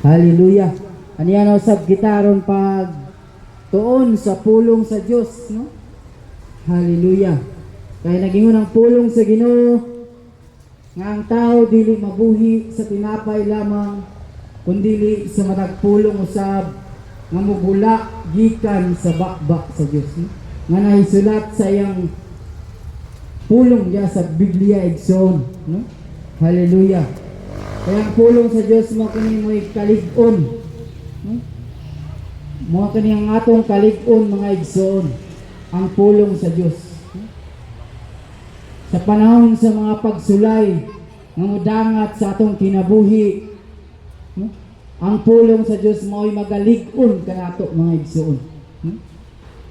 Hallelujah. Aniya na usab kita aron pag tuon sa pulong sa Dios, no? Hallelujah. Kaya nagingon ang pulong sa Ginoo nga ang tao dili mabuhi sa tinapay lamang, kundili sa matag pulong usab nga mugula gikan sa baba sa Dios, no? Nga nahisulat sa iyang pulong niya sa Biblia, igsoon, no? Hallelujah. Kaya ang pulong sa Dios mo kini mo'y kalig-on, no? Mo kini ang atong kalig-on, mga igsoon, ang pulong sa Dios, no? Sa panahon sa mga pagsulay nga mudangat sa atong kinabuhi, no? Ang pulong sa Dios mao'y magalig-on kanato, mga igsoon, no?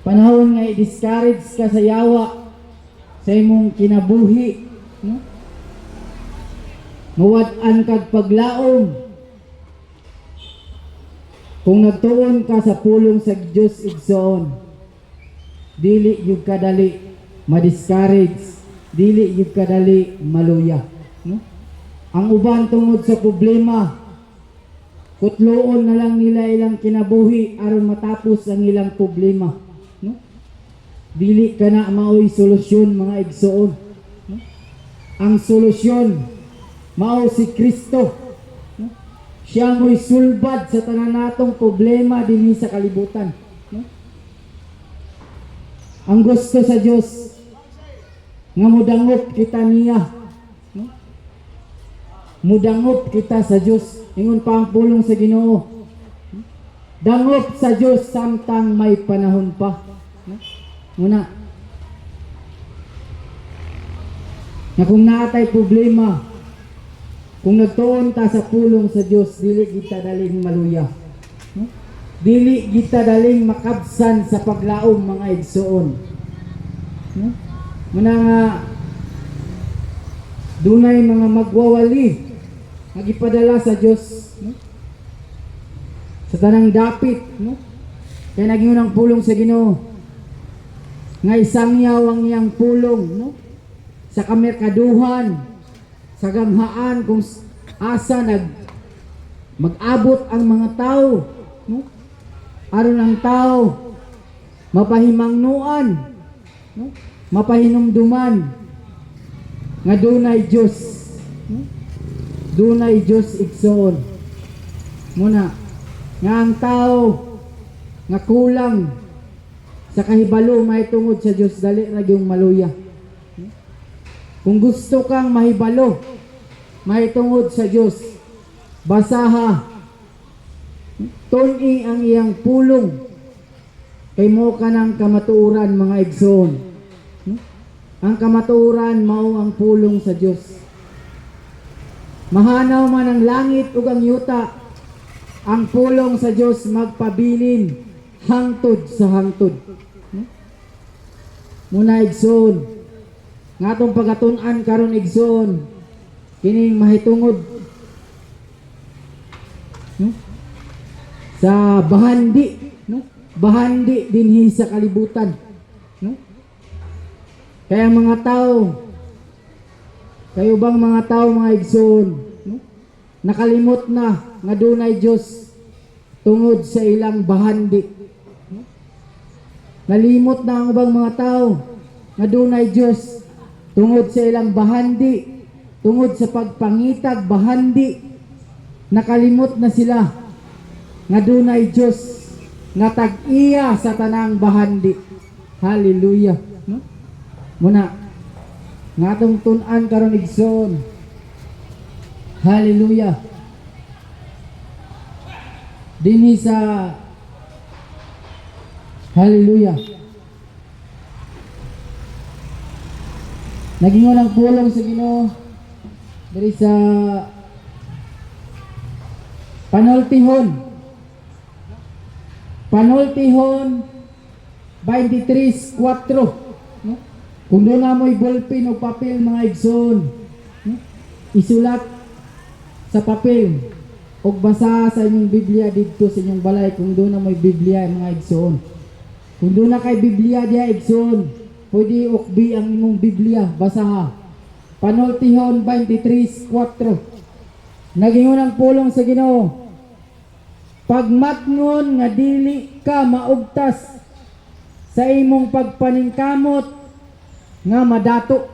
Panahon nga i-discourage ka sa yawa sa imong kinabuhi, no? Mawad-an kag paglaom. Kung nagtuon ka sa pulong sa Dios, igsoon, dili gyud kadali ma-discourage, dili gyud kadali maluya, no? Ang uban, tungod sa problema, kutloon na lang nila ilang kinabuhi aron matapos ang ilang problema, no? Dili kana maoy solusyon, mga igsoon, no? Ang solusyon mao si Kristo, no? Siya mo'y sulbad sa tanan natong problema dinhi sa kalibutan, no? Ang gusto sa Dios nga mudangop kita niya, no? Mudangop kita sa Dios. Ingon pa ang pulong sa Ginoo, dangop sa Dios samtang may panahon pa, no? Muna nga kung naatay problema, kung nagtuon ta sa pulong sa Dios, dili kita daling maluya, no? Dili kita daling makabsan sa paglaom, mga igsoon, no? Muna nga dunay mga magwawali nga gipadala sa Dios, no? Sa tanang dapit, no? Kaya naging ang pulong sa Ginoo nga isangyaw ang iyang pulong, no? Sa kamerkaduhan, sa ganghaan, kung asa nag mag-abot ang mga tao, no? Aron ang tao mapahimangnuan, no? Mapahinumduman nga dunay Dios, no? Dunay Dios, igsoon. Muna nga ang tao nga kulang sa kahibalo mahitungod sa Dios, dali ra gyung maluya. Kung gusto kang mahibalo mahitungod sa Dios, basaha, tun-i ang iyang pulong, kay mo kanang kamatuoran, mga igsoon, no? Ang kamatuoran mao ang pulong sa Dios. Mahanaw man ang langit ug ang yuta, ang pulong sa Dios magpabilin hangtod sa hangtod, no? Muna, igsoon, nga atong pagatun-an karon, igsoon, kining mahitungod, no? Sa bahandi, no? Bahandi dinhi sa kalibutan, no? Kaya ang mga tao, kayo bang mga tao, mga igsoon, no? Nakalimot na nga dunay Dios tungod sa ilang bahandi, no? Nalimot na ang ubang mga tao nga dunay Dios tungod sa ilang bahandi, tungod sa pagpangitag bahandi. Nakalimot na sila nga dunay Dios nga tag-iya sa tanang bahandi. Hallelujah, no? Muna nga atong tun-an karon, igsoon. Hallelujah. Dinhi sa, hallelujah. Nagingon ang pulong sa Ginoo diri sa Panultihon. Panultihon 23:4, no? Kung duna mo'y ballpen o papel, mga igsoon, no? Isulat sa papel o basa sa inyong Biblia didto sa inyong balay kung duna mo'y Biblia, mga igsoon. Kung duna kay Biblia diha, igsoon, pwede ukbi ang imong Biblia, basaha. Panultihon 23:4. Nagingon ang pulong sa Ginoo, "Pagmatngon nga dili ka maugtas sa imong pagpaningkamot nga madato."